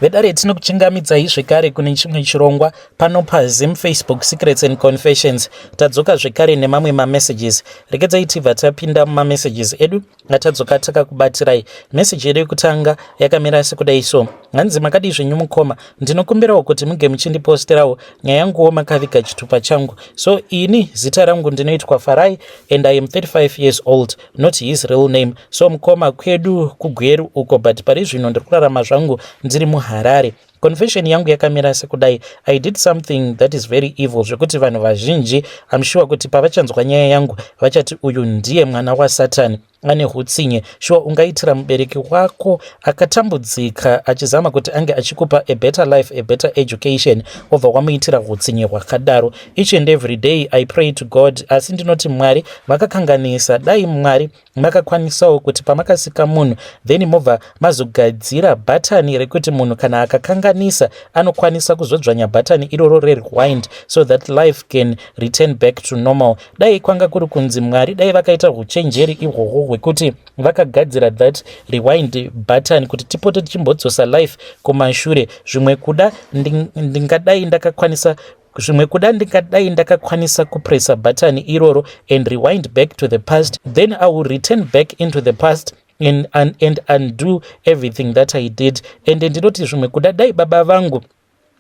Vedare, tinokuchingamidzai zvekare kune chimwe chirongwa pano paZim Facebook Secrets and Confessions. Tadzoka zvekare nemamwe mamessages. Regedzai tibva tapinda mumamessages edu atadzoka takakubatirai. Meseji yedu yekutanga yakamira sekudai so. Hanzi, "Makadii zvenyu mukoma? Ndinokumbirawo kuti muge muchindiposterawo nyaya yanguwo makaviga chitupa changu. So ini zita rangu ndinoitwa Farai and I am 35 years old, not his real name. So mukoma, kwedu kuGweru uko, but pari zvino ndiri kurarama zvangu ndiri muHarare. Confession yangu yakamira sekudai. I did something that is very evil, zvekuti vanhu vazhinji, am sure kuti pavachanzwa nyaya yangu vachati uyu ndiye mwana waSatani, ane utsinye. Sure, ungaitira mubereki wako akatambudzika achizama kuti ange achikupa a better life, a better education, wobva wamuitira utsinye hwakadaro? Each and every day I pray to God, asi ndinoti Mwari vakakanganisa. Dai Mwari makakwanisawo kuti pamakasika munhu, then mobva mazogadzira bhatani rekuti munhu kana akakanganisa anokwanisa kuzodzvanya bhatani iroro rerewind so that life can return back to normal. Dai kwanga kuri kunzi Mwari dai vakaita uchenjeri ihwohwo hwekuti vakagadzira that rewind button kuti tipote tichimbodzosa life kumashure, zvimwe kuda ndingadai ndakakwanisa, zvimwe kuda ndingadai ndakakwanisa kupresa bhatani iroro and rewind back to the past. Then I will return back into the past and undo everything that I did. And ndinoti zvimwe kuda dai baba vangu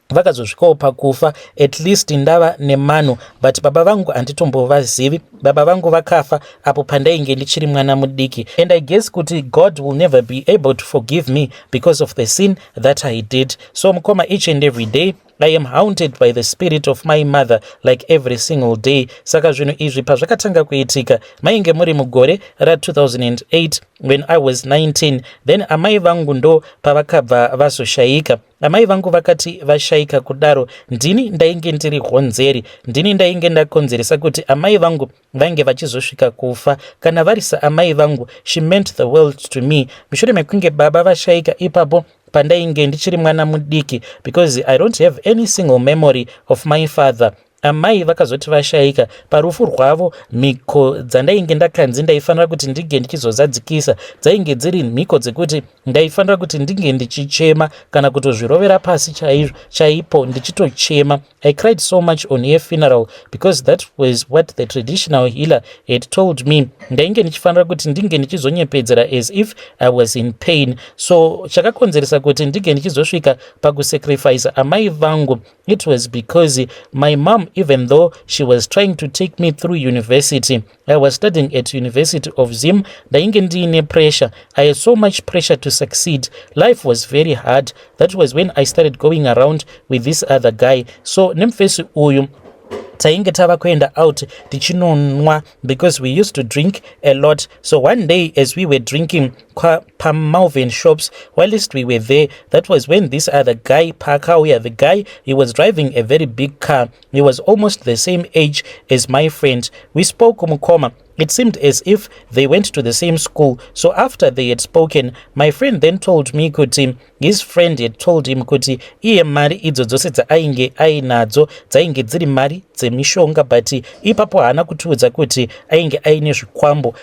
vakazosvikawo pakufa, at least ndava nemano. But baba vangu handitombovazivi. Baba vangu vakafa apo pandainge ndichiri mwana mudiki, and I guess kuti God will never be able to forgive me because of the sin that I did. So mukoma, each and every day I am haunted by the spirit of my mother, like every single day. Saka zvinhu izvi pazvakatanga kuitika, mainge muri mugore ra2008 when I was 19. Then amai vangu ndo pavakabva vazoshayika. Amai vangu vakati vashayika kudaro, ndini ndainge ndiri honzeri, ndini ndainge ndakonzeresa kuti amai vangu vainge vachizosvika kufa. Kana vari saamai vangu, she meant the world to me. Mushure mekunge baba vashayika ipapo pandainge ndichiri mwana mudiki, because I don't have any single memory of my father, amai vakazoti vashayika, parufu rwavo mhiko dzandainge ndakanzi ndaifanira kuti ndinge ndichizozadzikisa dzainge dziri mhiko dzekuti ndaifanira kuti ndinge ndichichema kana kutozvirovera pasi chaizvo chaipo ndichitochema. I cried so much on her funeral because that was what the traditional healer had told me. Ndainge ndichifanira kuti ndinge ndichizonyepedzera as if I was in pain. So chakakonzeresa kuti ndinge ndichizosvika pakusacrifice amai vangu, it was because my mom, even though she was trying to take me through university, I was studying at University of Zim, ndainge ndiine pressure. I had so much pressure to succeed. Life was very hard. That was when I started going around with this other guy. So nemufesi uyu tainge tava kuenda out tichinonwa because we used to drink a lot. So one day as we were drinking paMalvin shops, whilst we were there, that was when this other guy paakauya. The guy, he was driving a very big car. He was almost the same age as my friend. We spoke, mukoma. It seemed as if they went to the same school. So after they had spoken, my friend then told me kuti his friend had told him kuti iye mari idzo dzose dzaainge ainadzo dzainge dziri mari dzemishonga, but ipapo haana kutiudza kuti ainge aine zvikwambo.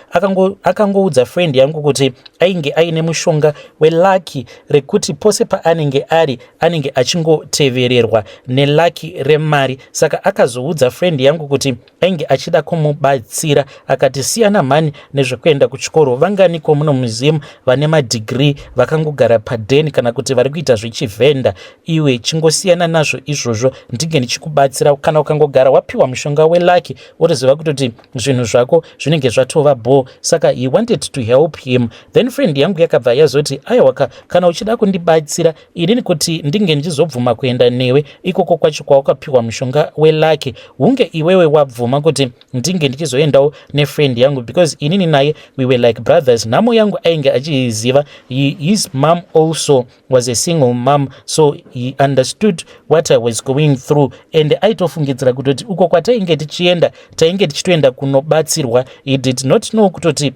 Akangoudza friend yangu kuti ainge aine mushonga weluck, rekuti pose paanenge ari anenge achingotevererwa neluck remari. Saka akazoudza friend yangu kuti ainge achida kumubatsira, akati, "Siyana mhani nezvekuenda kuchikoro. Vanganiko muno muZim vane madhigiri vakangogara padheni kana kuti vari kuita zvechivhenda? Iwe chingosiyana nazvo izvozvo, ndinge ndichikubatsira. Kana ukangogara wapiwa mushonga weluck, wotoziva kutoti zvinhu zvako zvinenge zvatova bho." Saka he wanted to help him. Then friend yangu yakabva yazoti, "Aiwaka, kana uchida kundibatsira inini kuti ndinge ndichizobvuma kuenda newe ikoko kwacho kwawakapiwa mushonga weluck, hunge iwewe wabvuma kuti ndinge ndichizoendawo nefriend yangu, because inini naye we were like brothers. Nhamo yangu ainge achiiziva. His mom also was a single mom, so he understood what I was going through, and aitofungidzira kutoti uko kwatainge tichienda tainge tichitoenda kunobatsirwa. He did not know kutoti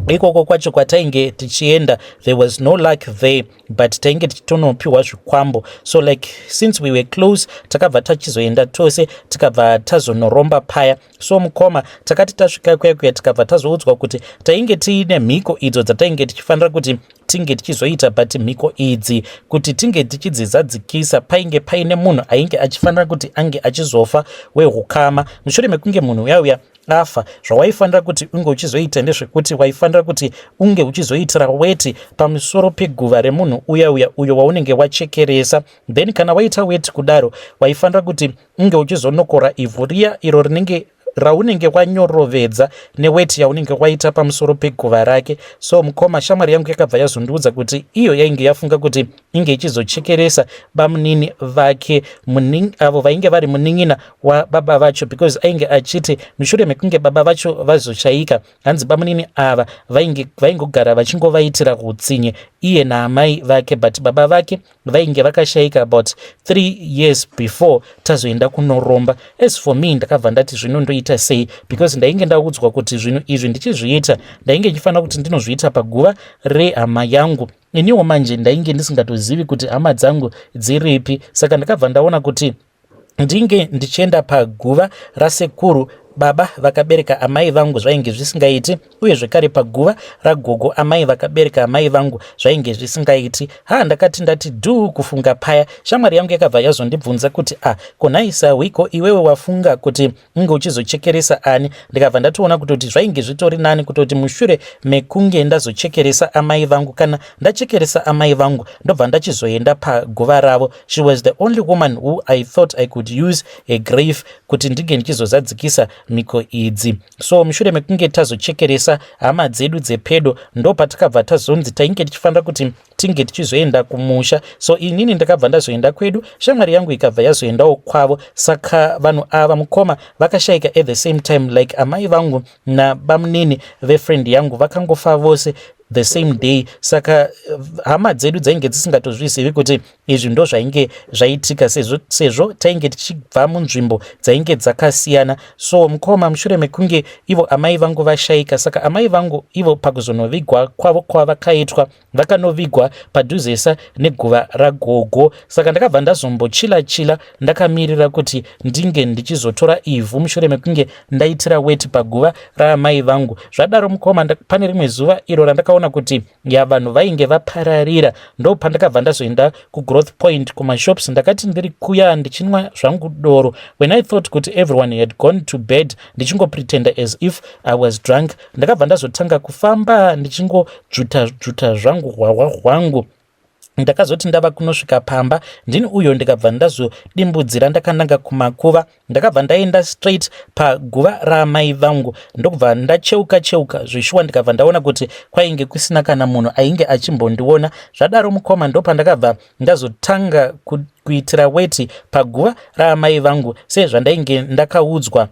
ikoko kwacho kwatainge tichienda there was no luck there, but tainge tichitonopiwa zvikwambo. So like, since we were close, takabva tachizoenda tose, tikabva tazonoromba paya. So mukoma, takati tasvika kuya kuya, tikabva tazoudzwa kuti tainge tiine mhiko idzo dzatainge tichifanira kuti tinge tichizoita, but mhiko idzi kuti tinge tichidzizadzikisa, painge paine munhu ainge achifanira kuti ange achizofa wehukama. Mushure mekunge munhu uya uya afa, zvawaifanira kuti unge uchizoita ndezvekuti waifanira kuti unge uchizoitira weti pamusoro peguva remunhu uya uya uyo waunenge wachekeresa. Then kana waita weti kudaro, waifanira kuti unge uchizonokora ivhu riya iro rinenge raunenge wanyorovedza neweti yaunenge waita pamusoro peguva rake. So mukoma, shamwari yangu yakabva yazondiudza kuti iyo yainge yafunga kuti inge ichizochekeresa bamunini vake avo vainge vari munin'ina wababa vacho, because ainge achiti mushure mekunge baba vacho vazoshayika, hanzi bamunini ava vaingogara vachingovaitira utsinye iye naamai vake, but baba vake vainge vakashayika about 3 years before tazoenda kunoromba. As for me, ndakabva ndati zvino ndoita sei? Because ndainge ndaudzwa kuti zvinhu izvi ndichizviita, ndainge ndichifanira kuti ndinozviita paguva rehama yangu. Iniwo manje ndainge ndisingatozivi kuti hama dzangu dziripi. Saka ndakabva ndaona kuti ndinge ndichienda paguva rasekuru baba vakabereka amai vangu zvainge zvisingaiti, uye zvekare paguva ragogo amai vakabereka amai vangu zvainge zvisingaiti. Ha, ndakati ndati dhuu kufunga paya, shamwari yangu yakabva yazondibvunza kuti, "A, konhaisa wiko, iwewe wafunga kuti unge uchizochekeresa ani?" Ndikabva ndatoona kutoti zvainge zvitori nani kutoti mushure mekunge ndazochekeresa amai vangu, kana ndachekeresa amai vangu, ndobva ndachizoenda paguva ravo. She was the only woman who I thought I could use a grave kuti ndinge ndichizozadzikisa mhiko idzi. So mushure mekunge tazochekeresa hama dzedu dzepedo, ndo patakabva tazonzi tainge tichifanira kuti tinge tichizoenda kumusha. So inini ndakabva ndazoenda kwedu, shamwari yangu ikabva yazoendawo kwavo. Saka vanhu ava, mukoma, vakashayika at the same time, like amai vangu nabamunini vefriend yangu vakangofa vose the same day. Saka hama dzedu dzainge dzisingatozvizivi kuti izvi ndo zvainge zvaitika, sezvo tainge tichibva munzvimbo dzainge dzakasiyana. So mukoma, mushure mekunge ivo amai vangu vashayika, saka amai vangu ivo pakuzonovigwa kwavo kwavakaitwa, vakanovigwa padhuzesa neguva ragogo. Saka ndakabva ndazombochila chila ndakamirira kuti ndinge ndichizotora ivhu mushure mekunge ndaitira weti paguva raamai vangu. Zvadaro mukoma, pane rimwe zuva iro randakaona kuti ya, vanhu vainge vapararira, ndo pandakabva ndazoenda kuGrowth Point kumashops. Ndakati ndiri kuya ndichinwa zvangu doro, when I thought kuti everyone had gone to bed, ndichingopretenda as if I was drunk, ndakabva ndazotanga kufamba ndichingodzvuta dzvuta zvangu hwahwa hwangu. Ndakazoti ndava kunosvika pamba, ndini uyo ndikabva ndazodimbudzira ndakananga kumakuva. Ndakabva ndaenda straight paguva raamai vangu, ndokubva ndacheuka cheuka zvishuwa, ndikabva ndaona kuti kwainge kusina kana munhu ainge achimbondiona. Zvadaro mukoma, ndopandakabva ndazotanga kuitira weti paguva raamai vangu sezvandainge ndakaudzwa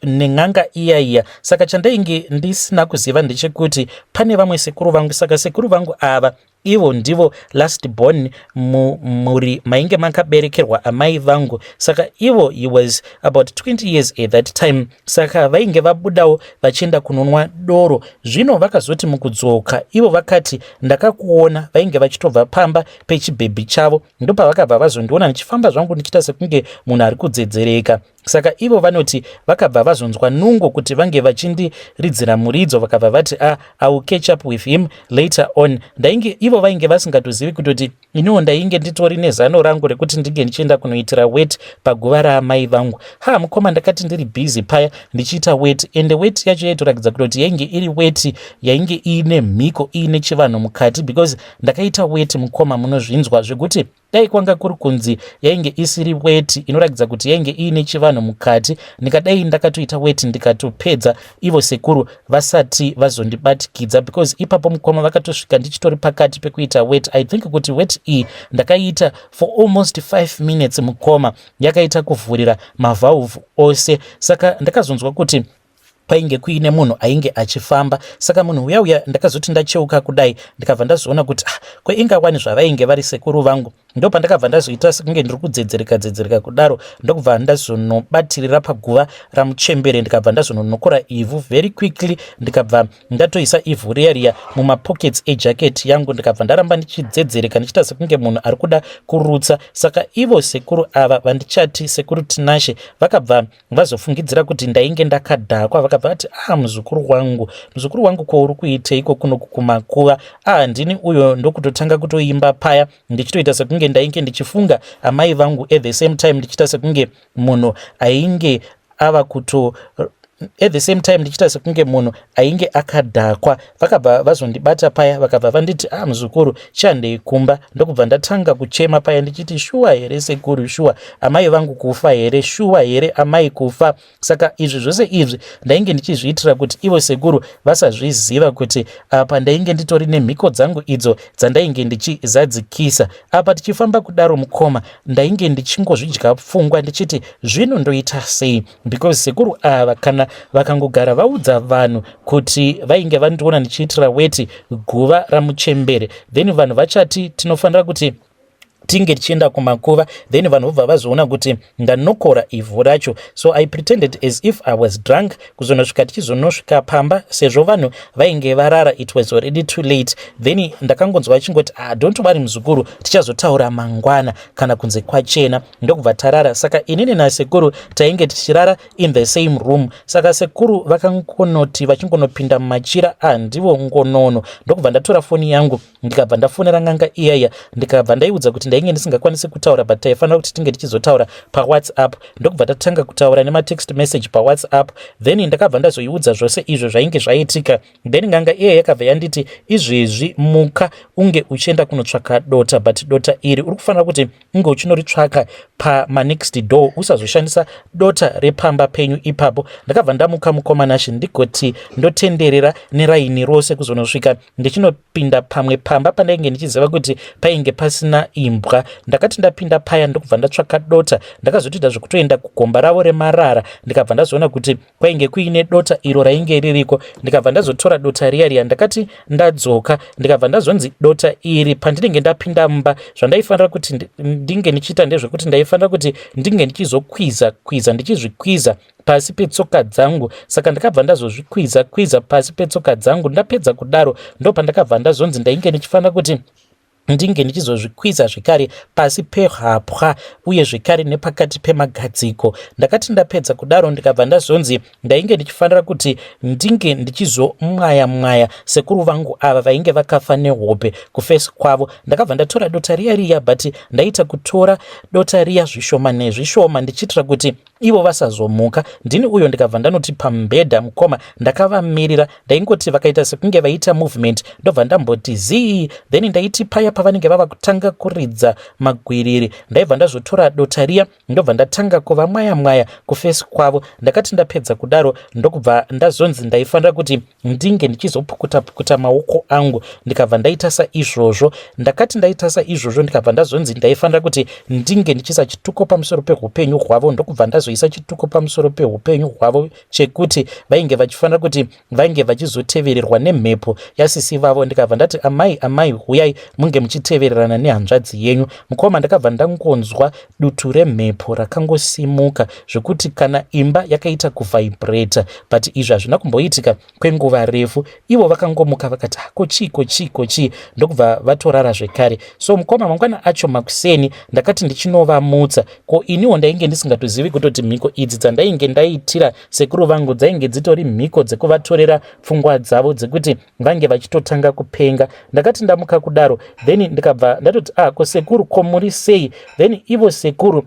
nen'anga iya iya. Saka chandainge ndisina kuziva ndechekuti pane vamwe sekuru vangu. Saka sekuru vangu ava, ivo ndivo last born mumhuri mainge makaberekerwa amai vangu. Saka ivo, he was about 20 years at that time. Saka vainge vabudawo vachienda kunonwa doro. Zvino vakazoti mukudzoka ivo vakati, "Ndakakuona." Vainge vachitobva pamba pechibhebhi chavo, ndopavakabva vazondiona ndichifamba zvangu ndichiita sekunge munhu ari kudzedzereka. Saka ivo vanoti vakabva vazonzwa nungo kuti vange vachindiridzira muridzo, vakabva vati, "A, ah, I will catch up with him later on." Ndainge ivo vainge vasingatozivi kutoti iniwo ndainge nditori nezano rangu rekuti ndinge ndichienda kunoitira wet paguva raamai vangu. Ha, mukoma, ndakati ndiri busy paya ndichiita wet, ende wet yacho yaitoratidza kutoti yainge iri weti yainge iine mhiko, iine chivanhu mukati, because ndakaita weti, mukoma, munozvinzwa zvekuti dai kwanga kuri kunzi yainge isiri weti inoratidza kuti yainge iine chivanhu mukati, ndikadai ndakatoita weti ndikatopedza ivo sekuru vasati vazondibatikidza, because ipapo mukoma vakatosvika ndichitori pakati pekuita wet. I think kuti wet iyi ndakaiita for almost 5 minutes, mukoma, yakaita kuvhurira mavalve ose. Saka ndakazonzwa kuti painge kuine munhu ainge achifamba. Saka munhu uya uya, ndakazoti ndacheuka kudai, ndikabva ndazoona kuti, ah, kwaingawani zvavainge vari sekuru vangu. Ndopandakabva ndazoita sekunge ndiri kudzedzereka dzedzereka kudaro, ndokubva ndazonobatirira paguva ramuchembere, ndikabva ndazononokora ivhu very quickly, ndikabva ndatoisa ivhu riya riya mumapockets ejacket yangu, ndikabva ndaramba ndichidzedzereka ndichiita sekunge munhu ari kuda kurutsa. Saka ivo sekuru ava vandichati sekuru Tinashe vakabva vazofungidzira kuti ndainge ndakadhakwa, vakabva vati, "Ah, muzukuru wangu, muzukuru wangu, ko uri kuiteiko kuno kumakuva?" Ah, ndini uyo ndokutotanga kutoimba paya, ndichitoita sekunge ndainge ndichifunga amai vangu, at the same time ndichiita sekunge munhu ainge ava kuto at the same time ndichiita sekunge munhu ainge akadhakwa. Vakabva vazondibata paya, vakabva vanditi, "Ah, muzukuru, chihandei kumba." Ndokubva ndatanga kuchema paya ndichiti, "Shuwa here sekuru? Shuwa amai vangu kufa here? Shuwa here amai kufa?" Saka izvi zvose izvi ndainge ndichizviitira kuti ivo sekuru vasazviziva kuti apa ndainge nditori nemhiko dzangu idzo dzandainge ndichizadzikisa. Apa tichifamba kudaro, mukoma, ndainge ndichingozvidya pfungwa ndichiti, "Zvino ndoita sei?" Because sekuru ava kana vakangogara vaudza vanhu kuti vainge vandiona ndichiitira weti guva ramuchembere, then vanhu vachati tinofanira kuti tinge tichienda kumakuva, then vanhu vobva vazoona kuti ndanokora ivhu racho. So I pretended as if I was drunk kuzonosvika tichizonosvika pamba. Sezvo vanhu vainge varara, it was already too late. Then ndakangonzwa vachingoti, "Ah, don't worry muzukuru, tichazotaura mangwana kana kunze kwachena." Ndokubva tarara. Saka inini nasekuru tainge tichirara in the same room. Saka sekuru vakangonoti vachingonopinda mumachira, ah, ndivo ngonono. Ndokubva ndatora foni yangu, ndikabva ndafonera n'anga iyaya, ndikabva ndaiudza kuti ndainge ndisingakwanisi kutaura, but taifanira kuti tinge tichizotaura paWhatsApp. Ndokubva tatanga kutaura nematext message paWhatsApp. Then ndakabva ndazoiudza zvose izvo zvainge zvaitika. Then n'anga iyaya yakabva yanditi, "Izvezvi muka unge uchienda kunotsvaka dota, but dota iri uri kufanira kuti unge uchinoritsvaka pamanext door, usazoshandisa dota repamba penyu ipapo." Ndakabva ndamuka, mukoma Nashe, ndigoti ndotenderera neraini rose kuzonosvika ndichinopinda pamwe pamba pandainge ndichiziva kuti painge pasina imbwa. Ndakati ndapinda paya, ndokubva ndatsvaka dota. Ndakazotoita zvekutoenda kugomba ravo remarara, ndikabva ndazoona kuti kwainge kuine dota iro rainge ririko. Ndikabva ndazotora dota riya riya. Ndakati ndadzoka, ndikabva ndazonzi dota iri, pandinenge ndapinda mumba, zvandaifanira kuti ndinge ndichiita ndezvekuti ndaifanira kuti ndinge ndichizokwiza kwiza, ndichizvikwiza pasi petsoka dzangu. Saka ndakabva ndazozvikwiza kwiza pasi petsoka dzangu. Ndapedza kudaro, ndopandakabva ndazonzi ndainge ndichifanira kuti ndinge ndichizozvikwiza zvekare pasi pehapwa, uye zvekare nepakati pemagadziko. Ndakati ndapedza kudaro, ndikabva ndazonzi ndainge ndichifanira kuti ndinge ndichizomwaya mwaya sekuru vangu ava vainge vakafa nehope kuface kwavo. Ndakabva ndatora dota riya riya, but ndaita kutora dota riya zvishoma nezvishoma ndichiitira kuti ivo vasazomuka. Ndini uyo ndikabva ndanoti pamubhedha, mukoma, ndakavamirira. Ndaingoti vakaita sekunge vaita movement, ndobva ndamboti zii. Then ndaiti paya pavanenge vava kutanga kuridza magwiriri, ndaibva ndazotora dota riya, ndobva ndatanga kuvamwaya mwaya kuface kwavo. Ndakati ndapedza kudaro, ndokubva ndazonzi ndaifanira kuti ndinge ndichizopukuta pukuta maoko angu. Ndikabva ndaita saizvozvo. Ndakati ndaita saizvozvo, ndikabva ndazonzi ndaifanira kuti ndinge ndichiisa chituko pamusoro peupenyu hwavo. Ndokubva ndazoisa chituko pamusoro peupenyu hwavo chekuti vainge vachifanira kuti vainge vachizotevererwa nemhepo yasisi vavo. Ndikabva ndati, "Amai, amai, huyai munge muchitevererana nehanzvadzi yenyu." Mukoma, ndakabva ndangonzwa dutu remhepo rakangosimuka zvekuti kana imba yakaita kuvhaibhureta. But izvi hazvina kumboitika kwenguva refu. Ivo vakangomuka vakati, "Ko chii? Ko chii? Ko chii?" Ndokubva vatorara zvekare. So mukoma, mangwana acho makuseni ndakati ndichinovamutsa. Ko iniwo ndainge ndisingatozivi kutoti mhiko idzi dzandainge ndaitira sekuru vangu dzainge dzitori mhiko dzekuvatorera pfungwa dzavo, dzekuti vange vachitotanga kupenga. Ndakati ndamuka kudaro, then ndikabva ndatoti, "Ah, ko sekuru, ko muri sei?" Then ivo sekuru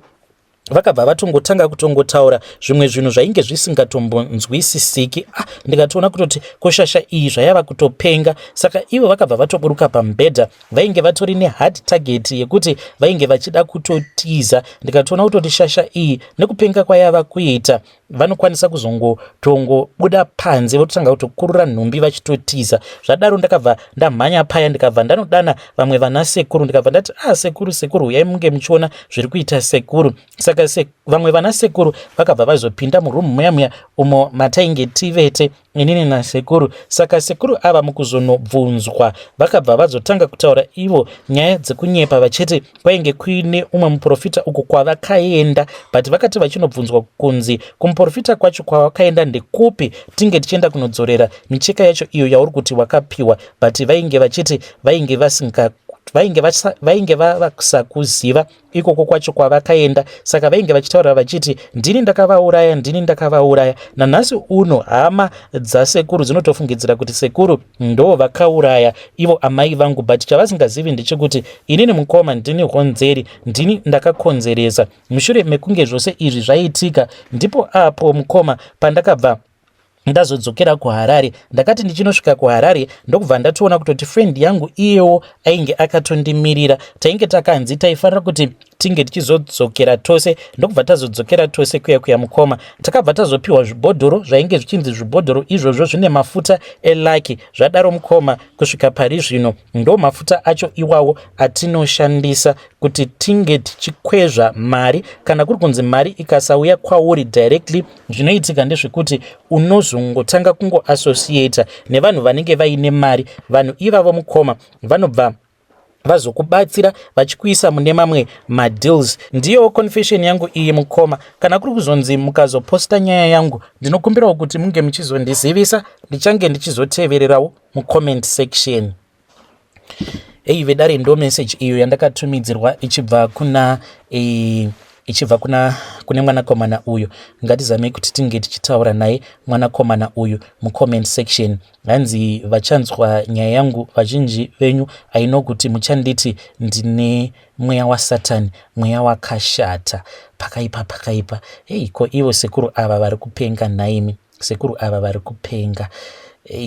vakabva vatongotanga kutongotaura zvimwe zvinhu zvainge zvisingatombonzwisisiki. Ah, ndikatoona kutoti koshasha iyi zvayava kutopenga. Saka ivo vakabva vatoburuka pamubhedha. Vainge vatori nehard target yekuti vainge vachida kutotiza. Ndikatoona kutoti shasha iyi nekupenga kwayava kuita. Vanokwanisa kuzongotongobuda panze vototanga kutokurura nhumbi vachitotiza. Zvadaro ndakabva ndamhanya paya, ndikabva ndanodana vamwe vana sekuru, ndikabva ndati, "Ah, sekuru, sekuru, huyai munge muchiona zviri kuita sekuru." Saka vamwe vana sekuru vakabva vazopinda murumu muya muya umo matainge tivete inini nasekuru. Saka sekuru ava mukuzonobvunzwa vakabva vazotanga kutaura ivo nyaya dzekunyepa, vachiti kwainge kuine umwe muprofita uko kwavakaenda, but vakati vachinobvunzwa kunzi kumuprofita kwacho kwavakaenda ndekupi, tinge tichienda kunodzorera micheka yacho iyo yauri kuti wakapiwa, but vainge vachiti vainge vasinga vainge vavasakuziva ikoko kwacho kwavakaenda. Saka vainge vachitaura vachiti ndini ndakavauraya, ndini ndakavauraya. Nanhasi uno hama dzasekuru dzinotofungidzira kuti sekuru ndo vakauraya ivo amai vangu, but chavasingazivi ndechekuti inini mukoma ndini honzeri, ndini ndakakonzeresa. Mushure mekunge zvose izvi zvaitika, ndipo apo mukoma pandakabva ndazodzokera kuHarare. Ndakati ndichinosvika kuHarare, ndokubva ndatoona kutoti friend yangu iyewo ainge akatondimirira. Tainge takanzi taifanira kuti tinge tichizodzokera tose, ndokubva tazodzokera tose kuya kuya mukoma. Takabva tazopiwa zvibhodhoro zvainge zvichinzi zvibhodhoro izvozvo zvine mafuta elucky. Zvadaro mukoma, kusvika pari zvino ndo mafuta acho iwawo atinoshandisa kuti tinge tichikwezva mari. Kana kuri kunzi mari ikasauya kwauri directly, zvinoitika ndezvekuti unozongotanga kungoassociata nevanhu vanenge vaine mari. Vanhu ivavo mukoma vanobva vazokubatsira vachikuisa mune mamwe madeals. Ndiyowo confession yangu iyi mukoma. Kana kuri kuzonzi mukazoposta nyaya yangu, ndinokumbirawo kuti munge muchizondizivisa, ndichange ndichizotevererawo mucomment section. Ei vedare, ndo message iyo yandakatumidzirwa ichibva kuna e, ichibva kuna kune mwanakomana uyu. Ngatizamei kuti tinge tichitaura naye mwanakomana uyu mucomment section. Hanzi vachanzwa nyaya yangu vazhinji venyu aino kuti muchanditi ndine mweya waSatani, mweya wakashata. Pakaipa, pakaipa. Hei, ko ivo sekuru ava vari kupenga nhaimi? Sekuru ava vari kupenga.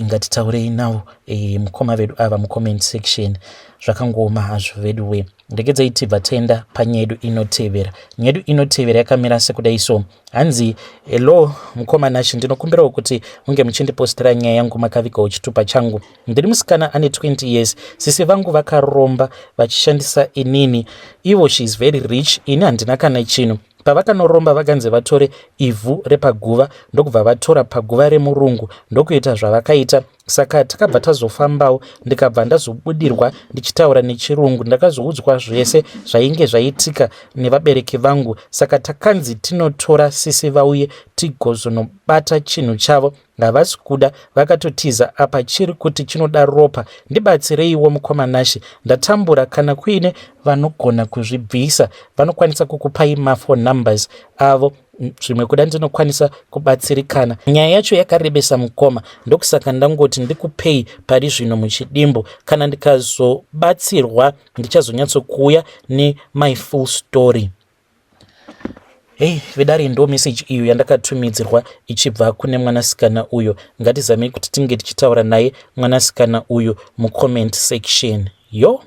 Ngatitaurei navo mukoma vedu ava mucomment section. Zvakangooma hazvo vedu we. Regedzai tibva taenda panyaya yedu inotevera. Nyaya yedu inotevera yakamira sekudai so. Hanzi, "Hello mukoma Nashi, ndinokumbirawo kuti munge muchindipostera nyaya yangu makavigawo chitupa changu. Ndiri musikana ane 20 years. Sisi vangu vakaromba vachishandisa inini. Ivo she is very rich, ini handina kana chinhu. Pavakanoromba vakanzi vatore ivhu repaguva, ndokubva vatora paguva remurungu, ndokuita zvavakaita. Saka takabva tazofambawo, ndikabva ndazobudirwa ndichitaura nechirungu. Ndakazoudzwa zvese zvainge zvaitika nevabereki vangu. Saka takanzi tinotora sisi vauye tigozonobata chinhu chavo. Havasi kuda, vakatotiza. Apa chiri kuti chinoda ropa. Ndibatsireiwo mukoma Nashi, ndatambura. Kana kuine vanogona kuzvibvisa, vanokwanisa kukupai maphone numbers avo, zvimwe kuda ndinokwanisa kubatsirikana. Nyaya yacho yakarebesa mukoma, ndokusaka ndangoti ndikupei pari zvino muchidimbu. Kana ndikazobatsirwa ndichazonyatsokuuya nemy full story." Hei vedare, ndo message iyo yandakatumidzirwa ichibva kune mwanasikana uyo. Ngatizamei kuti tinge tichitaura naye mwanasikana uyu mucomment section yo.